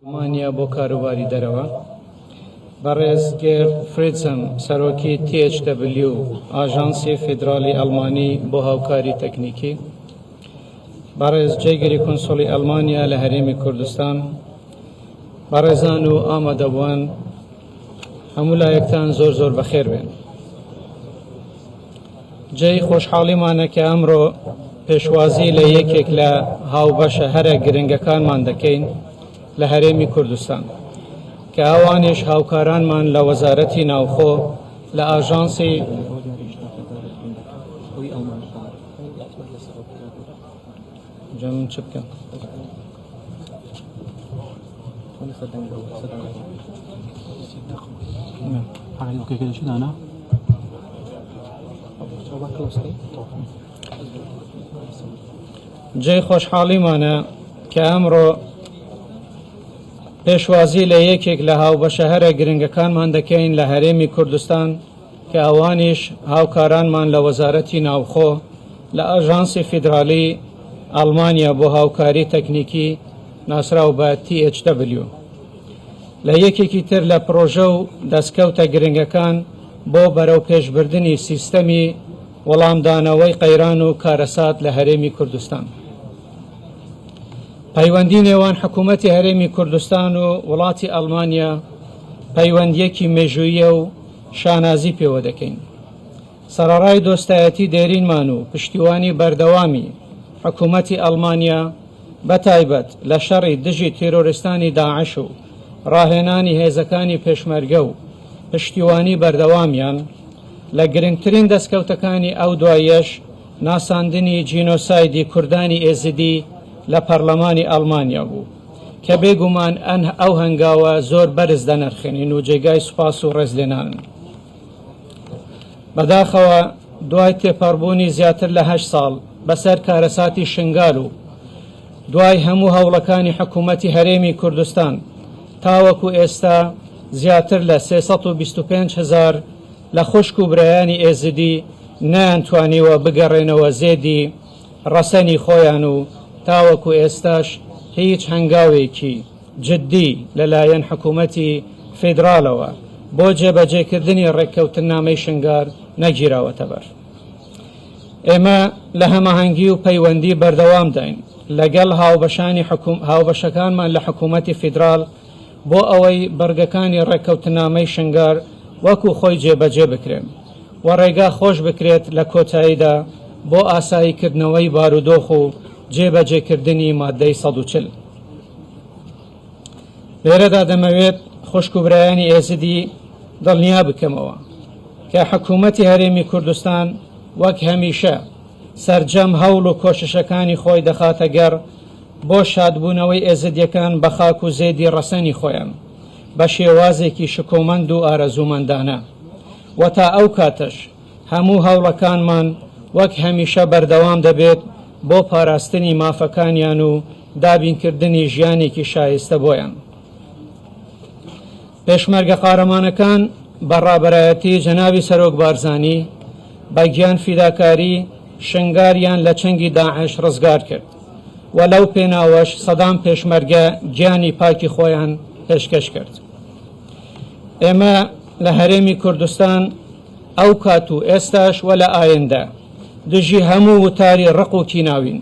ئەڵمانیا بۆ کاروباری دەرەوە، بەڕێز گێرد فریتزم، سەرۆکی THW، ئاژانسی فیدراڵی ئەڵمانی بۆ هاوکاری تەکنیکی، بەڕێز جێگری کونسوڵی ئەڵمانیا لە هەرێمی کوردستان، بەڕێزان و ئامادەبووان، هەموو لایەکتان زۆر زۆر بەخێر بێن. جێی خۆشحاڵیمانە کە ئەمڕۆ پێشوازی لە یەکێک لە هاوبەشە هەرە گرنگەکانمان دەکەین لە هەرێمی کوردستان کە ئەوانیش هاوکارانمان لە وەزارەتی ناوخۆ لە ئاژانسی جا من چ بکەم؟ جێی خۆشحاڵیمانە کە ئەمڕۆ پێشوازی لە یەکێک لە هاوبەشە هەرە گرنگەکانمان دەکەین لە هەرێمی کوردستان کە ئەوانیش هاوکارانمان لە وەزارەتی ناوخۆ لە ئاژانسی فیدرالی ئەڵمانیا بۆ هاوکاری تەکنیکی ناسراو بە THW لە یەکێکی تر لە پڕۆژە و دەستکەوتە گرنگەکان بۆ بەرەوپێشبردنی سیستەمی وەڵامدانەوەی قەیران و کارەسات لە هەرێمی کوردستان. پەیوەندی نێوان حکوومەتی هەرێمی کوردستان و وڵاتی ئەڵمانیا پەیوەندیەکی مێژوویە و شانازی پێوە دەکەین. سەرەڕای دۆستایەتی دێرینمان و پشتیوانی بەردەوامی حکوومەتی ئەڵمانیا بەتایبەت لە شەڕی دژی تیرۆریستانی داعش و ڕاهێنانی هێزەکانی پێشمەرگە و پشتیوانی بەردەوامیان، لە گرنگترین دەستکەوتەکانی ئەو دواییەش ناساندنی جینۆسایدی کوردانی ئێزیدی لە پەڕلەمانی ئەڵمانیا بوو کە بێگومان ئەو هەنگاوە زۆر بەرز دەنرخێنین و جێگای سوپاس و ڕێزلێنانن. بەداخەوە دوای تێپەڕبوونی زیاتر لە هەشت ساڵ بەسەر کارەساتی شنگال و دوای هەموو هەوڵەکانی حکوومەتی هەرێمی کوردستان تاوەکو ئێستا زیاتر لە 325 هەزار لە خوشک و برایانی ئێزیدی نەیانتوانیوە بگەڕێنەوە زێدی ڕەسەنی خۆیان و تاوەکو ئێستاش هیچ هەنگاوێکی جددی لەلایەن حکوومەتی فیدراڵەوە بۆ جێبەجێکردنی ڕێککەوتننامەی شنگار نەگیراوەتەبەر. ئێمە لە هەماهەنگی و پەیوەندی بەردەوامداین لەگەڵ هاوبەشانی هاوبەشەکانمان لە حکوومەتی فیدراڵ بۆ ئەوەی بڕگەکانی ڕێککەوتننامەی شنگار وەکو خۆی جێبەجێ بکرێن و ڕێگا خۆش بکرێت لە کۆتاییدا بۆ ئاساییکردنەوەی بارودۆخ و جێبەجێکردنی ماددەی 140. لێرەدا دەمەوێت خوشک و برایانی ئێزدی دڵنیا بکەمەوە کە حکوومەتی هەرێمی کوردستان وەک هەمیشە سەرجەم هەوڵ و کۆششەکانی خۆی دەخاتە گەڕ بۆ شادبوونەوەی ئێزدیەکان بە خاک و زێدی ڕەسەنی خۆیان بە شێوازێکی شکۆمەند و ئارەزوومەندانە و تا ئەو کاتەش هەموو هەوڵەکانمان وەک هەمیشە بەردەوام دەبێت بۆ پاراستنی مافەکانیان و دابینکردنی ژیانێکی شایستە بۆیان. پێشمەرگە قارەمانەکان بە ڕابەرایەتی جەنابی سەرۆک بارزانی بە گیان فیداکاری شنگاریان لە چنگی داعش ڕزگار کرد و لەو پێناوەش سەدان پێشمەرگە گیانی پاکی خۆیان پێشکەش کرد. ئێمە لە هەرێمی کوردستان ئەو کات و ئێستاش و لە ئایندە دژی هەموو وتاری ڕق و کیناوین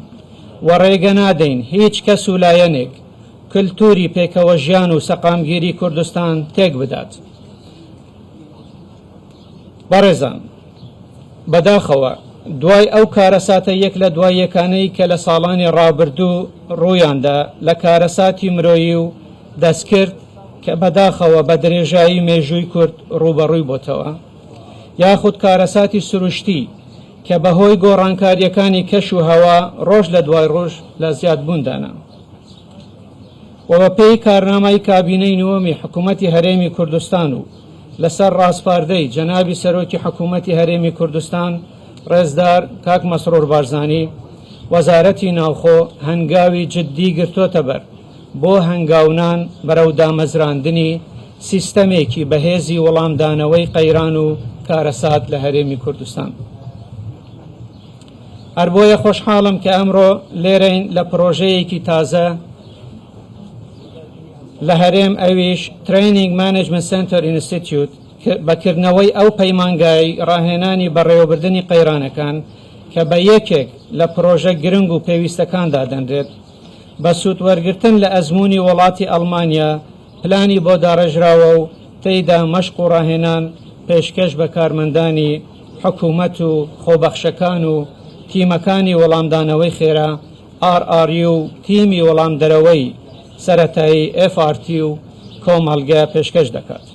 و ڕێگە نادەین هیچ کەس و لایەنێک کلتوری پێکەوەژیان و سەقامگیری کوردستان تێک بدات. بەڕێزان بەداخەوە دوای ئەو کارەساتە یەک لە دوای یەکانەی کە لە ساڵانی ڕابردوو ڕوویاندا لە کارەساتی مرۆیی و دەستکرد کە بەداخەوە بە درێژایی مێژووی کورد ڕووبەڕووی بۆتەوە یاخود کارەساتی سروشتی کە بەهۆی گۆڕانکارییەکانی کەش و هەوا ڕۆژ لە دوای ڕۆژ لە زیادبووندانە و بەپێی کارنامەی کابینەی نووەمی حکوومەتی هەرێمی کوردستان و لەسەر ڕاسپاردەی جەنابی سەرۆکی حکوومەتی هەرێمی کوردستان ڕێزدار کاک مەسرور بارزانی وەزارەتی ناوخۆ هەنگاوی جددی گرتۆتە بەر بۆ هەنگاونان بەرەو دامەزراندنی سیستەمێکی بەهێزی وەڵامدانەوەی قەیران و کارەسات لە هەرێمی کوردستان. هەر بۆیە خۆشحاڵم کە ئەمڕۆ لێرەین لە پڕۆژەیەکی تازە. لە هەرێم ئەویش Training Management Center Institute بە کردنەوەی ئەو پەیمانگای ڕاهێنانی بەڕێوەبردنی قەیرانەکان کە بە یەکێک لە پرۆژە گرنگ و پێویستەکان دادەنرێت، بە سوود وەرگرتن لە ئەزموونی وڵاتی ئەڵمانیا پلانی بۆ داڕێژراوە و تێیدا مەشق و ڕاهێنان پێشکەش بە کارمەندانی حکوومەت و خۆبەخشەکان و تیمەکانی وەڵامدانەوەی خێرا RRU و تیمی وەڵامدەرەوەی سەرەتایی FRT و کۆمەڵگە پێشکەش دەکات.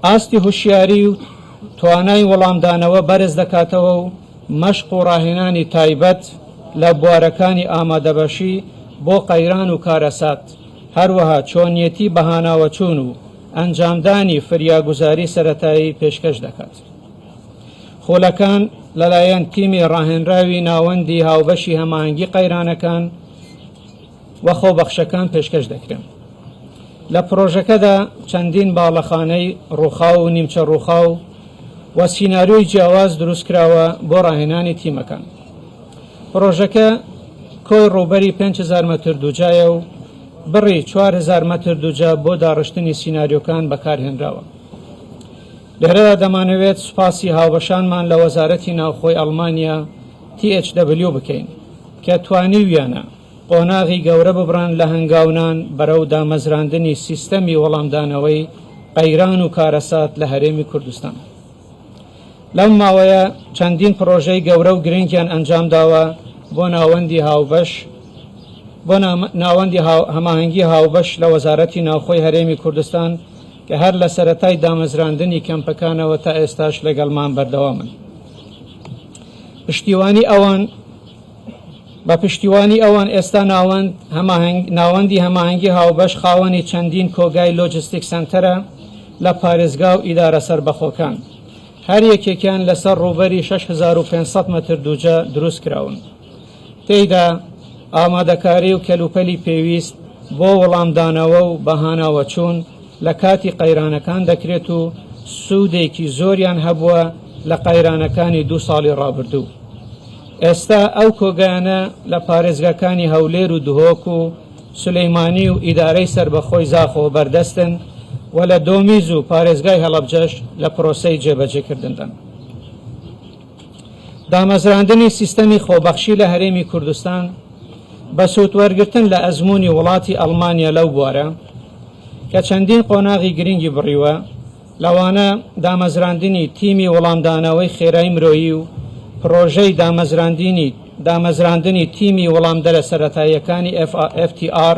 ئاستی هوشیاری و توانای وەڵامدانەوە بەرز دەکاتەوە و مەشق و ڕاهێنانی تایبەت لە بوارەکانی ئامادەباشی بۆ قەیران و کارەسات، هەروەها چۆنیەتی بەهاناوەچوون و ئەنجامدانی فریاگوزاری سەرەتایی پێشکەش دەکات. خولەکان لەلایەن تیمی ڕاهێنراوی ناوەندی هاوبەشی هەماهەنگی قەیرانەکان و خۆبەخشەکان پێشکەش دەکرێن. لە پرۆژەکەدا چەندین باڵەخانەی ڕووخاو و نیمچە ڕووخاو و سیناریۆی جیاواز دروستکراوە بۆ ڕاهێنانی تیمەکان. پرۆژەکە کۆی ڕووبەری 5000 مەتر دووجایە و بڕی 4000 مەتر دووجا بۆ داڕشتنی سیناریۆکان بەکارهێنراوە. لێرەدا دەمانەوێت سوپاسی هاوبەشانمان لە وەزارەتی ناوخۆی ئەڵمانیا THW بکەین کە توانیویانە قۆناغی گەورە ببڕن لە هەنگاونان بەرەو دامەزراندنی سیستەمی وەڵامدانەوەی قەیران و کارەسات لە هەرێمی کوردستان. لەم ماوەیە چەندین پڕۆژەی گەورە و گرنگیان ئەنجامداوە بۆ ناوەندی هاوبەش بۆ ناوەندی هەماهەنگی هاوبەش لە وەزارەتی ناوخۆی هەرێمی کوردستان کە هەر لە سەرەتای دامەزراندنی کەمپەکانەوە تا ئێستاش لەگەڵمان بەردەوامن. پشتیوانی ئەوان بە پشتیوانی ئەوان ئێستا ناوەند هەماهەنگ ناوەندی هەماهەنگی هاوبەش خاوەنی چەندین کۆگای لۆجستیک سەنتەرە لە پارێزگا و ئیدارە سەربەخۆکان، هەر یەکێکیان لەسەر ڕووبەری 6500 مەتر دووجا دروست کراون. تێیدا ئامادەکاری و کەلوپەلی پێویست بۆ وەڵامدانەوە و بەهاناوەچوون لە کاتی قەیرانەکان دەکرێت و سوودێکی زۆریان هەبووە لە قەیرانەکانی دوو ساڵی ڕابردوو. ئێستا ئەو کۆگایانە لە پارێزگاکانی هەولێر و دهۆک و سولەیمانی و ئیدارەی سەربەخۆی زاخۆ بەردەستن و لە دۆمیز و پارێزگای هەڵەبجەش لە پرۆسەی جێبەجێکردندان. دامەزراندنی سیستەمی خۆبەخشی لە هەرێمی کوردستان بە سوودوەرگرتن لە ئەزموونی وڵاتی ئەڵمانیا لەو بوارە کە چەندین قۆناغی گرنگی بڕیوە، لەوانە دامەزراندنی تیمی وەڵامدانەوەی خێرای مرۆیی و پڕۆژەی دامەزراندینی دامەزراندنی تیمی وەڵامدەرە سەرەتاییەکانی FTR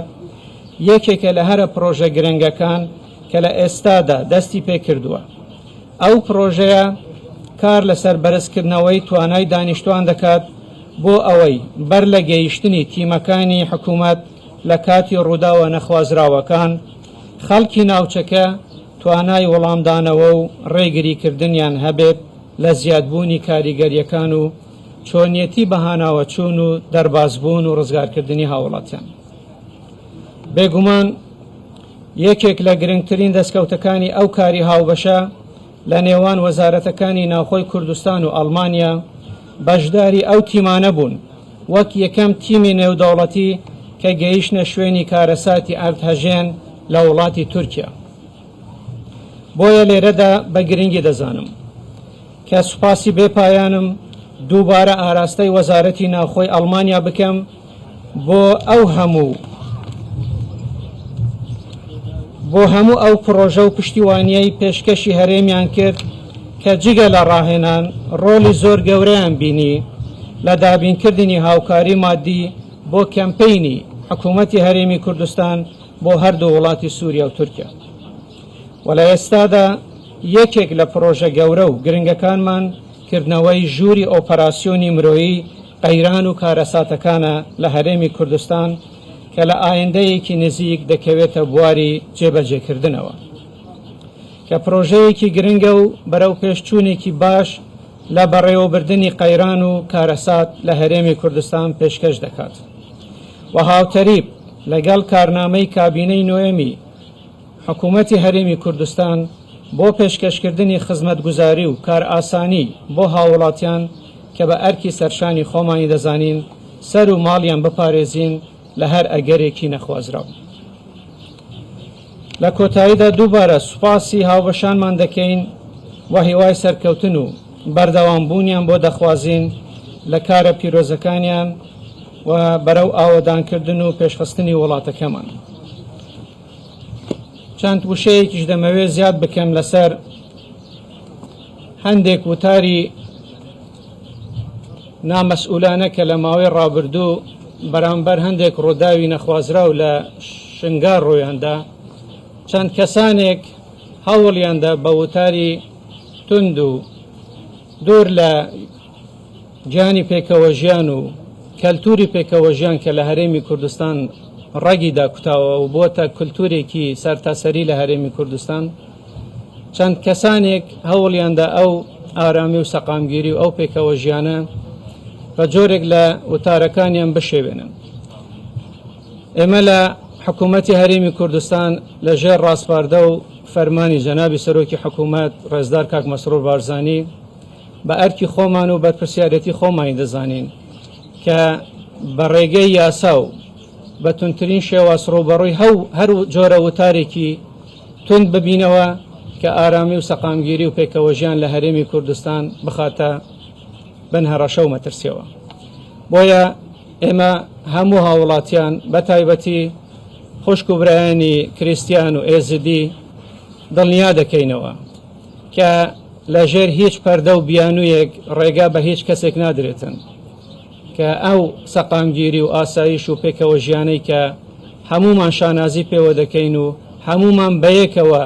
یەکێکە لە هەرە پڕۆژە گرنگەکان کە لە ئێستادا دەستی پێکردووە. ئەو پڕۆژەیە کار لەسەر بەرزکردنەوەی توانای دانیشتوان دەکات بۆ ئەوەی بەر لە گەیشتنی تیمەکانی حکومەت لە کاتی ڕووداوە نەخوازراوەکان، خەڵکی ناوچەکە توانای وەڵامدانەوە و ڕێگریکردنیان هەبێت لە زیادبوونی کاریگەرییەکان و چۆنیەتی بەهاناوەچوون و دەربازبوون و ڕزگارکردنی هاوڵاتیان. بێگومان یەکێک لە گرنگترین دەستکەوتەکانی ئەو کاری هاوبەشە لە نێوان وەزارەتەکانی ناوخۆی کوردستان و ئەڵمانیا بەشداری ئەو تیمانە بوون وەک یەکەم تیمی نێودەوڵەتی کە گەیشتنە شوێنی کارەساتی ئەردهەژێن لە وڵاتی تورکیا. بۆیە لێرەدا بە گرنگی دەزانم کە سوپاسی بێ پایانم دووبارە ئاراستەی وەزارەتی ناوخۆی ئەڵمانیا بکەم بۆ ئەو هەموو بۆ هەموو ئەو پڕۆژە و پشتیوانیەی پێشکەشی هەرێمیان کرد کە جگە لە ڕاهێنان ڕۆڵی زۆر گەورەیان بینی لە دابینکردنی هاوکاری مادی بۆ کەمپەینی حکوومەتی هەرێمی کوردستان بۆ هەردوو وڵاتی سووریا و تورکیا و لە ئێستادا یەکێک لە پڕۆژە گەورە و گرنگەکانمان کردنەوەی ژووری ئۆپەراسیۆنی مرۆیی قەیران و کارەساتەکانە لە هەرێمی کوردستان کە لە ئایندەیەکی نزیک دەکەوێتە بواری جێبەجێکردنەوە کە پرۆژەیەکی گرنگە و بەرەوپێشچوونێکی باش لە بەڕێوەبردنی قەیران و کارەسات لە هەرێمی کوردستان پێشکەش دەکات و هاوتەریب لەگەڵ کارنامەی کابینەی نۆیەمی حکوومەتی هەرێمی کوردستان بۆ پێشکەشکردنی خزمەتگوزاری و کارئاسانی بۆ هاووڵاتیان کە بە ئەرکی سەرشانی خۆمانی دەزانین سەر و ماڵیان بپارێزین لە هەر ئەگەرێکی نەخوازراو. لە کۆتاییدا دووبارە سوپاسی هاوبەشانمان دەکەین و هیوای سەرکەوتن و بەردەوامبوونیان بۆ دەخوازین لە کارە پیرۆزەکانیان و بەرەو ئاوەدانکردن و پێشخستنی وڵاتەکەمان. چەند وشەیەکیش دەمەوێت زیاد بکەم لەسەر هەندێک وتاری نامەسئولانە کە لە ماوەی ڕابردوو بەرامبەر هەندێک ڕووداوی نەخوازراو لە شنگار ڕوویاندا، چەند کەسانێک هەوڵیاندا بە وتاری توند و دوور لە گیانی پێکەوەژیان و کەلتوری پێکەوەژیان کە لە هەرێمی کوردستان ڕەگی داکوتاوە و بۆتە کولتورێکی سەرتاسەری لە هەرێمی کوردستان، چەند کەسانێک هەوڵیاندا ئەو ئارامی و سەقامگیری و ئەو پێکەوەژیانە بە جۆرێک لە وتارەکانیان بشێوێنن. ئێمە لە حکوومەتی هەرێمی کوردستان لە ژێر ڕاسپاردە و فەرمانی جەنابی سەرۆکی حکوومەت ڕێزدار کاک مەسرور بارزانی بە ئەرکی خۆمان و بەرپرسیارێتی خۆمانی دەزانین کە بە ڕێگەی یاسا و بە توندترین شێواز ڕووبەڕووی هەر جۆرە وتارێکی توند ببینەوە کە ئارامی و سەقامگیری و پێکەوەژیان لە هەرێمی کوردستان بخاتە بن هەڕەشە و مەترسیەوە. بۆیە ئێمە هەموو هاوڵاتیان بە تایبەتی خوشک و برایانی کریستیان و ئێزدی دڵنیا دەکەینەوە کە لەژێر هیچ پەردە و بیانوویەک ڕێگا بە هیچ کەسێک نادرێتن کە ئەو سەقامگیری و ئاسایش و پێکەوە ژیانەی کە هەموومان شانازی پێوە دەکەین و هەموومان بەیەکەوە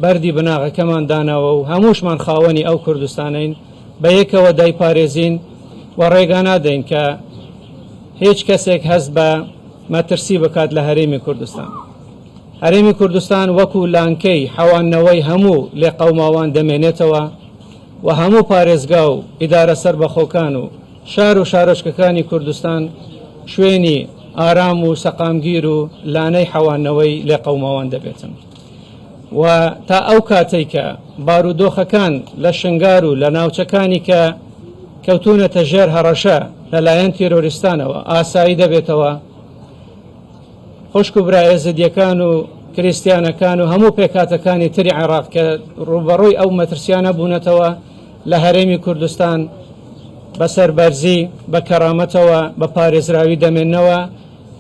بەردی بناغەکەمان داناوە و هەمووشمان خاوەنی ئەو کوردستانەین بەیەکەوە دایپارێزین و ڕێگا نادەین کە هیچ کەسێک هەست بە مەترسی بکات لە هەرێمی کوردستان. هەرێمی کوردستان وەکو لانکەی حەواندنەوەی هەموو لێقەوماوان دەمێنێتەوە و هەموو پارێزگا و ئیدارە سەربەخۆکان و شار و شارۆچکەکانی کوردستان شوێنی ئارام و سەقامگیر و لانەی حەواندنەوەی لێقەوماوان دەبێتن و تا ئەو کاتەی کە بارودۆخەکان لە شنگار و لە ناوچەکانی کە کەوتوونەتە ژێر هەڕەشە لەلایەن تیرۆریستانەوە ئاسایی دەبێتەوە، خوشک و برا ئێزدییەکان و کریستیانەکان و هەموو پێکهاتەکانی تری عێراق کە ڕووبەڕووی ئەو مەترسیانە بوونەتەوە لە هەرێمی کوردستان بە سەربەرزی، بە کەرامەتەوە، بە پارێزراوی دەمێننەوە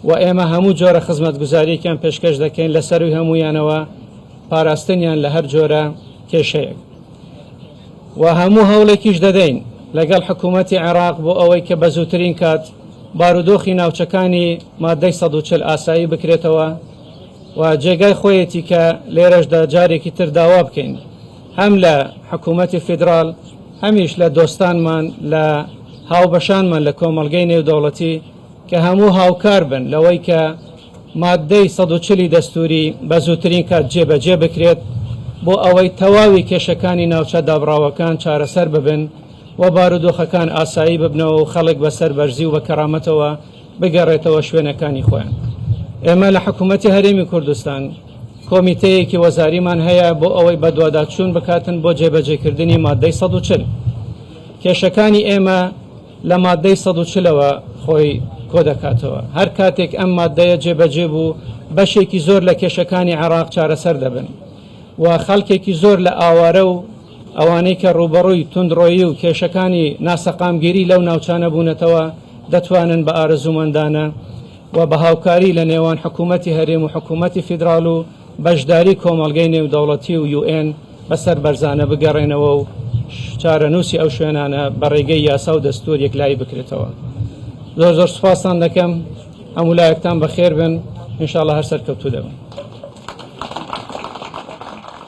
و ئێمە هەموو جۆرە خزمەتگوزارییەکیان پێشکەش دەکەین لە سەرووی هەموویانەوە پاراستنیان لە هەر جۆرە کێشەیەک و هەموو هەوڵێکیش دەدەین لەگەڵ حکوومەتی عێراق بۆ ئەوەی کە بە زووترین کات بارودۆخی ناوچەکانی مادەی 140 ئاسایی بکرێتەوە و جێگای خۆیەتی کە لێرەشدا جارێکی تر داوا بکەین هەم لە حکوومەتی فیدراڵ هەمیش لە دۆستانمان لە هاوبەشانمان لە کۆمەڵگەی نێودەوڵەتی کە هەموو هاوکار بن لەوەی کە ماددەی 140 ی دەستووری بە زووترین کات جێبەجێ بکرێت بۆ ئەوەی تەواوی کێشەکانی ناوچە دابڕاوەکان چارەسەر ببن و بارودۆخەکان ئاسایی ببنەوە و خەڵک بە سەربەرزی و بە کەرامەتەوە بگەڕێتەوە شوێنەکانی خۆیان. ئێمە لە حکوومەتی هەرێمی کوردستان کۆمیتەیەکی وەزاریمان هەیە بۆ ئەوەی بەدواداچوون بکاتن بۆ جێبەجێکردنی ماددەی 140. کێشەکانی ئێمە لە ماددەی 140 ەوە خۆی کۆدەکاتەوە. هەر کاتێک ئەم ماددەیە جێبەجێ بوو، بەشێکی زۆر لە کێشەکانی عێراق چارەسەر دەبن و خەڵکێکی زۆر لە ئاوارە و ئەوانەی کە ڕووبەڕووی توندڕۆیی و کێشەکانی ناسەقامگیری لەو ناوچانە بوونەتەوە دەتوانن بە ئارەزوومەندانە و بە هاوکاری لە نێوان حکوومەتی هەرێم و حکوومەتی فیدراڵ و بەشداری کۆمەڵگەی نێودەوڵەتی و یوئێن بە سەربەرزانە بگەڕێنەوە و چارەنووسی ئەو شوێنانە بە ڕێگەی یاسا و دەستوور یەکلایی بکرێتەوە. زۆر زۆر سوپاستان دەکەم. هەموو لایەکتان بەخێر بن. ئینشاڵڵا هەر سەرکەوتوو دەبن.